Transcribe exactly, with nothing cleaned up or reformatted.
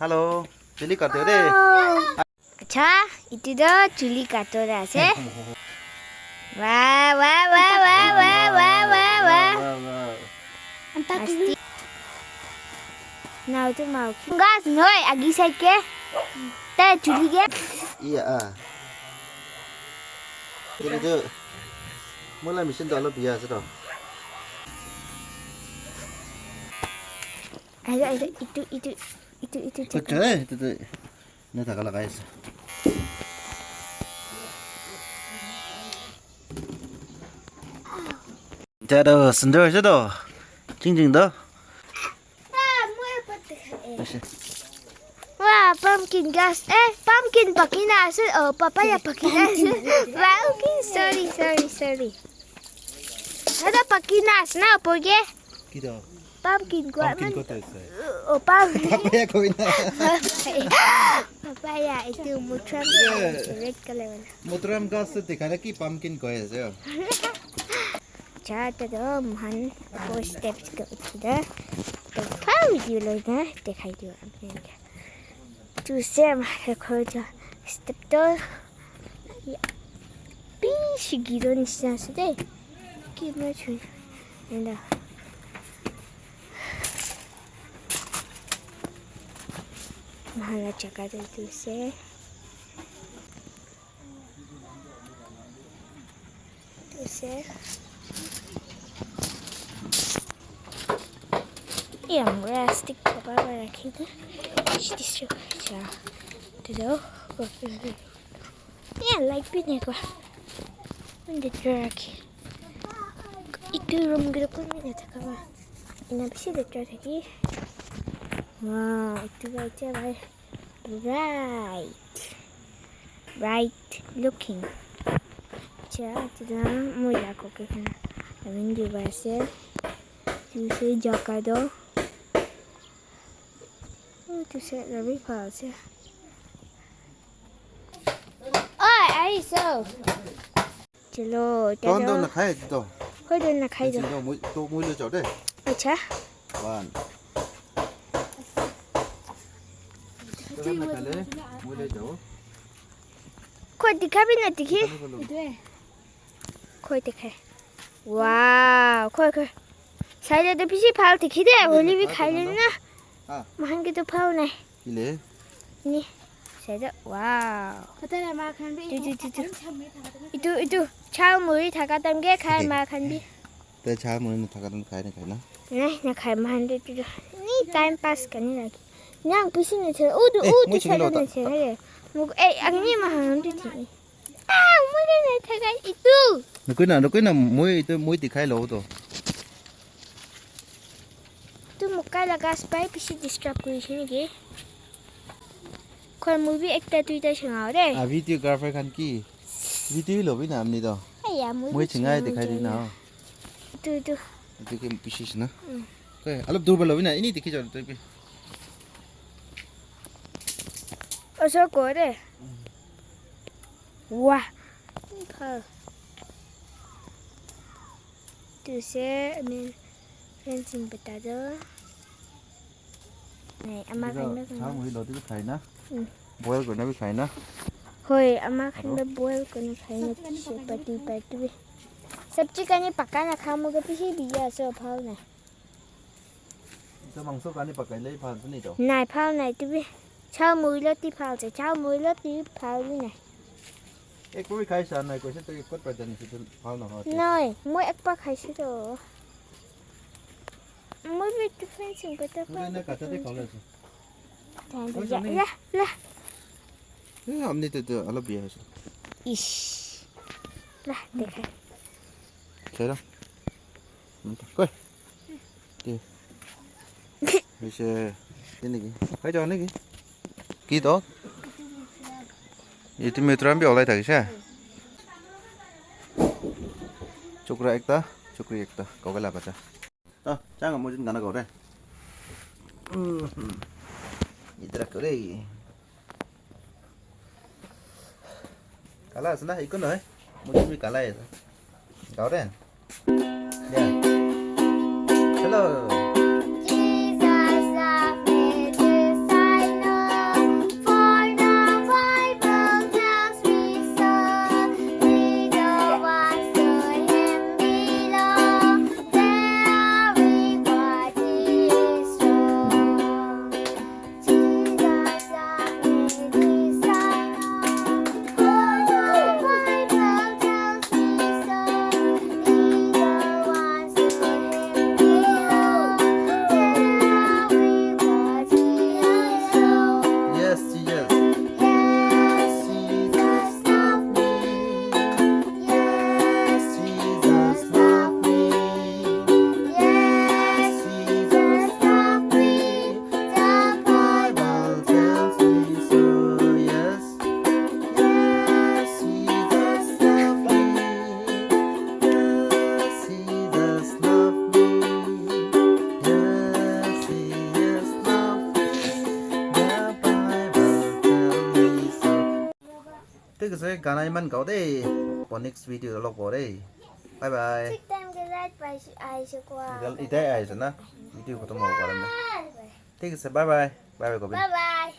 Hello, chuli kato de. Acha, itu do chuli kato de ase. Wah, wah, wah. Asti. Now tu mau. Gas noi, agi side ke. Te chuli ke. Iya, ah. Ini tu. Mula machine tu alop biya ase to. Ayo, ayo, itu, itu, itu, itu, itu. Itu tu, itu tu. Ini tak kalah guys. Jado, sendiri aja to. Cing cing to. Wah, pumpkin guys. Eh, pumpkin pakina ase. Oh, papaya pakina ase. Wah, okay, sorry, sorry, sorry. Ada pakina ase na, porque? Kita. Pumpkin ko. Pumpkin ko to ase. Oh, pumpkin. Papaya ko na. Papaya. Papaya, itu mutram. Yeah. Red color wala. Mutram gas to dikhana ki pumpkin ko ase. Cha, ta do mohan four steps ke uthi da. To phal video lo na dikhai diyo apni khan ke. Tu se amar ghor jo step to bishi giro nishina ase de. Ki ma chu. Enda. Mohan la jaga tu tu se. Ase. Yang plastic cover para rakhi na. Bishi disturb hoise. Etu tu. Yang light bi nai kua. Etu room ke tu kun bi na thaka ba. Ena bishi lecture thaki. Wow, etu ba etia ba. Right. Right looking. Cha, etu tu moi la koke khan. Amin di ba ase. Tu se jaka do. Oh, tu se rabi pa ase. Oi, aiso. Chalo, Ton to chalo. Nakhai to. Hoi to nakhai to. Chalo, moi to moi le jao de. Acha. One. Ton nakhai le, moi le jao. Koi dikha bi na dikhi. Koi dikhai. Wow, koi koi. Sai le to bishi bhal dikhi de, holi bi khai le na. Ah. Mohan ke to phal nai. Kile? Ni. Sai de, wow. Kotala ma khan bi. Tu, tu, tu, tu. Itu, itu. Chao muri thaka time ke khai ma khan bi. Te chao muri na thaka time khai na khai na. Nai, na khai mohan de tu. Ni time pass karne lagi. Yang pisi na chhe. U tu, eh, u tu moi chhe chhe lo na ta. Chhe. Mu, eh, agni mohan tu chhe. Ah, moi ke nai thaka itu. Rukoi na, rukoi na, moi itu, moi dikhai lo to. Tu mokai laga spy bishi disturb kuri ase naki? Khoi moi bi ekta duita changao de. Ah, videographer khan ki? Video lobi na amni to. Aya, moi bi chingai changao dikhai de di na. Tu, tu. Itu ke bishi na. Mm. Koi, alop dur ba lobi na, ini dikhi jao to bi. Oso ko de. Wah. Bhal. Tu se ami fencing bata do. Nai, ama khan ba. Chang hui lo tu khai na. Mm. Boil kurna bi khai na. Hoi, ama khan ba boil kurna khai na. Tu se pati pati bi. Sabji kani pakana kha mo ga bishi biya so bhal na. Etu mangso karne pakai le bhal ase ni to? Nai, bhal nai, tu bi. Chao muri lo ti bhal ase, chao muri lo ti bhal bi nai. Ek baar bhi khai sa nai, koise to kot pa jani se to bhal na hoy. Nai, moi ek baar khaise to. Moi bi different sing kota. Moi na kata de khale ase. Than Moi ya, sani. Ya, la. Eh, amni to, to alop biya ase. Ish. La, dekha. Chalo. Koi. Ki? Hoise, ki niki? Khai jao niki? Ki to? Etu mitra bi olai thakise. Chokra ekta, chokri ekta, kokai la bacha. Ah, changa mujin gana gore. Hmm. Idhar kore. Kala ase na? Ekko nohoi. Mujin bhi kala hai ase. Gao re? Yeah. Hello. Jesus, love me, this I know. Thik ase, gana iman gao de. Next video te log pabo de. Bye bye. Thik time te light paise, ahise koa. Etia, etia ahise na? Video khotom hobo karone. Bye bye. Thik ase, bye bye. Bye bye, Govind. Bye bye.